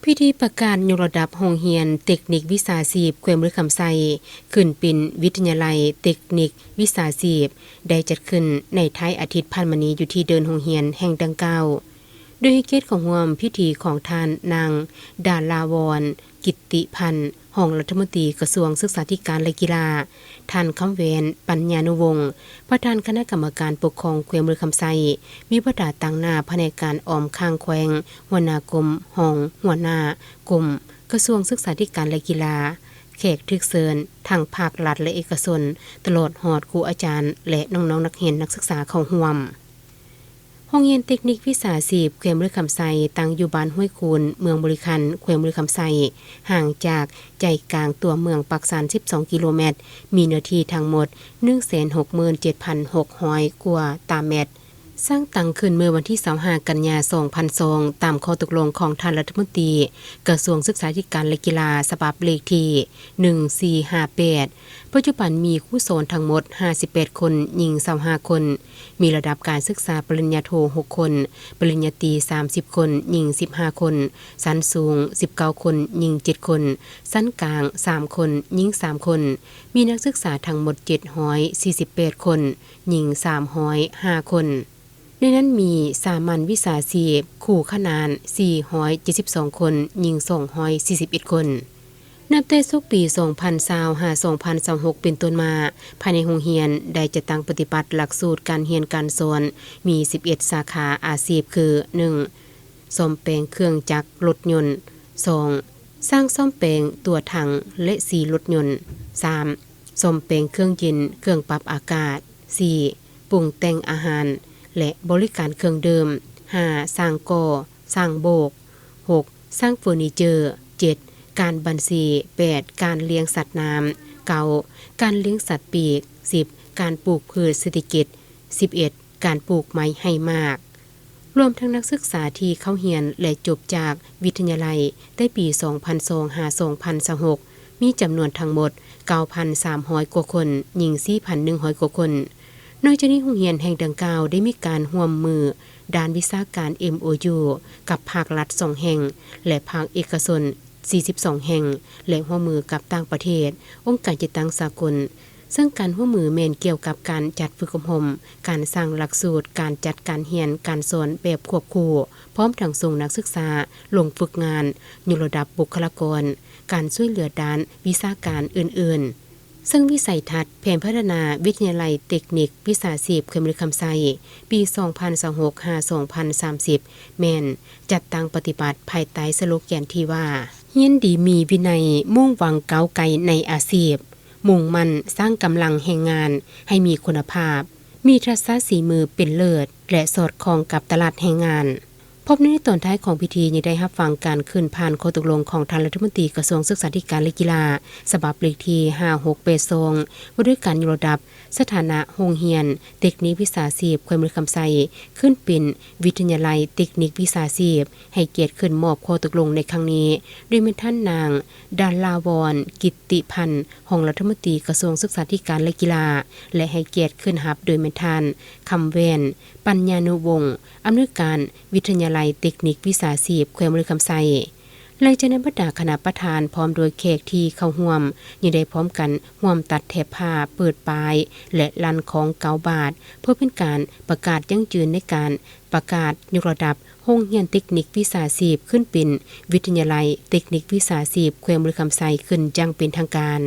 ພິທີປະກາດຍົກລະດັບໂຮງຮຽນເຕັກນິກວິຊາຊີບແຂວງບໍລິຄຳໄຊ ຂຶ້ນເປັນວິທະຍາໄລເຕັກນິກວິຊາຊີບ ໄດ້ຈັດຂຶ້ນໃນທ້າຍອາທິດຜ່ານມານີ້ ຢູ່ທີ່ເດີ່ນໂຮງຮຽນແຫ່ງດັ່ງກ່າວ, ໂດຍໃຫ້ກຽດເຂົ້າຮ່ວມພິທີຂອງທ່ານນາງ ດາລາວອນ ກິດຕິພັນ ຮອງລັດຖະມົນຕີກະຊວງສຶກສາທິການ ແລະ ກິລາ, ທ່ານ ຄຳແຫວນ ປັນຍານຸວົງ ປະທານຄະນະກຳມະການປົກຄອງແຂວງບໍລິຄຳໄຊ, ມີບັນດາຕາງໜ້າພະແນກການອອມຂ້າງແຂວງ, ຫົວໜ້າກົມ, ຮອງຫົວໜ້າກົມ, ກະຊວງສຶກສາທິການ ແລະ ກິລາ, ແຂກຖືກເຊີນທັງພາກລັດ ແລະ ເອກະຊົນ, ຕະຫຼອດຮອດຄູອາຈານ ແລະ ນ້ອງໆນັກຮຽນນັກສຶກສາເຂົ້າຮ່ວມ. ໂຮງຮຽນເຕັກນິກວິຊາຊີບແຂວງບໍລິຄຳໄຊ ຕັ້ງຢູ່ບ້ານຫ້ວຍຄູນ, ເມືອງບໍລິຄັນ, ແຂວງບໍລິຄຳໄຊ, ຫ່າງຈາກໃຈກາງຕົວເມືອງປາກຊັນ ສິບສອງ ກິໂລແມັດ, ມີເນື້ອທີ່ທັງໝົດ ໜຶ່ງແສນຫົກໝື່ນເຈັດພັນຫົກຮ້ອຍ ກວ່າຕາແມັດ. ສ້າງຕັ້ງຂຶ້ນເມື່ອວັນທີ ຊາວຫ້າ ກັນຍາ ສອງພັນສອງ ຕາມຂໍ້ຕົກລົງຂອງທ່ານລັດຖະມົນຕີກະຊວງສຶກສາທິການ ແລະ ກິລາ ສະບັບເລກທີ ໜຶ່ງສີ່ຫ້າແປດ. ປັດຈຸບັນມີຄູສອນທັງໝົດ ຫ້າສິບແປດຄົນ, ຍິງ ຊາວຫ້າຄົນ, ມີລະດັບການສຶກສາປະລິນຍາໂທ ຫົກຄົນ, ປະລິນຍາຕີ ສາມສິບຄົນ, ຍິງ ສິບຫ້າຄົນ, ຊັ້ນສູງ ສິບເກົ້າຄົນ, ຍິງ ເຈັດຄົນ, ຊັ້ນກາງ ສາມຄົນ, ຍິງ ສາມຄົນ, ມີນັກສຶກສາທັງໝົດ ເຈັດຮ້ອຍສີ່ສິບແປດຄົນ, ຍິງ ສາມຮ້ອຍຫ້າຄົນ. ໃນນັ້ນມີສາມັນວິຊາຊີບຄູ່ຂະໜານ ສີ່ຮ້ອຍເຈັດສິບສອງຄົນ, ຍິງ ສອງຮ້ອຍສີ່ສິບເອັດຄົນ. ນັບແຕ່ສົກປີ ສອງພັນຊາວ ຫາ ສອງພັນຊາວຫົກ ເປັນຕົ້ນມາ, ພາຍໃນໂຮງຮຽນໄດ້ຈັດຕັ້ງປະຕິບັດຫຼັກສູດການຮຽນການສອນມີ ສິບເອັດ ສາຂາອາຊີບ ຄື ໜຶ່ງ ສ້ອມແປງເຄື່ອງຈັກລົດຍົນ, ສອງ ຊ່າງສ້ອມແປງຕົວຖັງ ແລະ ສີລົດຍົນ, ສາມ ສ້ອມແປງເຄື່ອງເຢັນ, ເຄື່ອງປັບອາກາດ, ສີ່ ປຸງແຕ່ງອາຫານ ແລະ ບໍລິການເຄື່ອງດື່ມ, ຫ້າ ຊ່າງກໍ່, ຊ່າງໂບກ, ຫົກ ຊ່າງເຟີນີເຈີ, ເຈັດ ການບັນຊີ, ແປດ ການລ້ຽງສັດນ້ຳ, ເກົ້າ ການລ້ຽງສັດປີກ, ສິບ ການປູກພືດເສດຖະກິດ, ສິບເອັດ ການປູກໄມ້ໃຫ້ໝາກ. ລວມທັງນັກສຶກສາທີ່ເຂົ້າຮຽນ ແລະ ຈົບຈາກວິທະຍາໄລແຕ່ປີ ສອງພັນສອງ ຫາ ສອງພັນຊາວຫົກ ມີຈຳນວນທັງໝົດ ເກົ້າພັນສາມຮ້ອຍກວ່າຄົນ, ຍິງ ສີ່ພັນໜຶ່ງຮ້ອຍກວ່າຄົນ. ນອກຈາກນີ້, ໂຮງຮຽນແຫ່ງດັ່ງກ່າວໄດ້ມີການຮ່ວມມືດ້ານວິຊາການ ເອັມໂອຢູ ກັບພາກລັດສອງແຫ່ງ ແລະ ພາກເອກະຊົນ ສີ່ສິບສອງແຫ່ງ ແລະ ຮ່ວມມືກັບຕ່າງປະເທດ, ອົງການຈັດຕັ້ງສາກົນ, ເຊິ່ງການຮ່ວມມືແມ່ນກ່ຽວກັບການຈັດຝຶກອົບຮົມ, ການສ້າງຫຼັກສູດ, ການຈັດການຮຽນການສອນແບບຄວບຄູ່, ພ້ອມທັງສົ່ງນັກສຶກສາລົງຝຶກງານ, ຍົກລະດັບບຸກຄະລາກອນ, ການຊ່ວຍເຫຼືອດ້ານວິຊາການອື່ນໆ. ເຊິ່ງວິໄສທັດແຜນພັດທະນາວິທະຍາໄລເຕັກນິກວິຊາຊີບແຂວງບໍລິຄຳໄຊ ປີ ສອງພັນຊາວຫົກ ຫາ ສອງພັນສາມສິບ ແມ່ນຈັດຕັ້ງປະຕິບັດພາຍໃຕ້ສະໂລແກນທີ່ວ່າ ຮຽນດີມີວິໄນ, ມຸ່ງຫວັງກ້າວໄກໃນອາຊີບ, ມຸ່ງໝັ້ນສ້າງກຳລັງແຮງງານໃຫ້ມີຄຸນນະພາບ, ມີທັກສະສີມືເປັນເລີດ ແລະ ສອດຄ່ອງກັບຕະຫຼາດແຮງງານ. ພົບໃນຕອນທ້າຍຂອງພິທີ ຍັງໄດ້ຮັບຟັງການຂຶ້ນຜ່ານຂໍ້ຕົກລົງຂອງທ່ານລັດຖະມົນຕີກະຊວງສຶກສາທິການ ແລະ ກິລາ ສະບັບເລກທີ ຫ້າຫົກແປດສອງ ວ່າດ້ວຍການຍົກລະດັບສະຖານະໂຮງຮຽນເຕັກນິກວິຊາຊີບແຂວງບໍລິຄຳໄຊ ຂຶ້ນເປັນວິທະຍາໄລເຕັກນິກວິຊາຊີບ, ໃຫ້ກຽດຂຶ້ນມອບຂໍ້ຕົກລົງໃນຄັ້ງນີ້ ໂດຍແມ່ນທ່ານນາງ ດາລາວອນ ກິດຕິພັນ ຮອງລັດຖະມົນຕີກະຊວງສຶກສາທິການ ແລະ ກິລາ ແລະ ໃຫ້ກຽດຂຶ້ນຮັບໂດຍແມ່ນທ່ານ ຄຳແຫວນ ປັນຍານຸວົງ ອຳນວຍການວິທະຍາໄລເຕັກນິກວິຊາຊີບແຂວງບໍລິຄຳໄຊ. ຫຼັງຈາກນັ້ນ ບັນດາຄະນະປະທານ ພ້ອມດ້ວຍແຂກທີ່ເຂົ້າຮ່ວມ ຍັງໄດ້ພ້ອມກັນຮ່ວມຕັດແຖບຜ້າ, ເປີດປ້າຍ ແລະ ລັ່ນຄ້ອງເກົ້າບາດ ເພື່ອເປັນການປະກາດຢັ້ງຢືນໃນການປະກາດຍົກລະດັບໂຮງຮຽນເຕັກນິກວິຊາຊີບຂຶ້ນເປັນວິທະຍາໄລເຕັກນິກວິຊາຊີບແຂວງບໍລິຄຳໄຊຂຶ້ນຢ່າງເປັນທາງການ.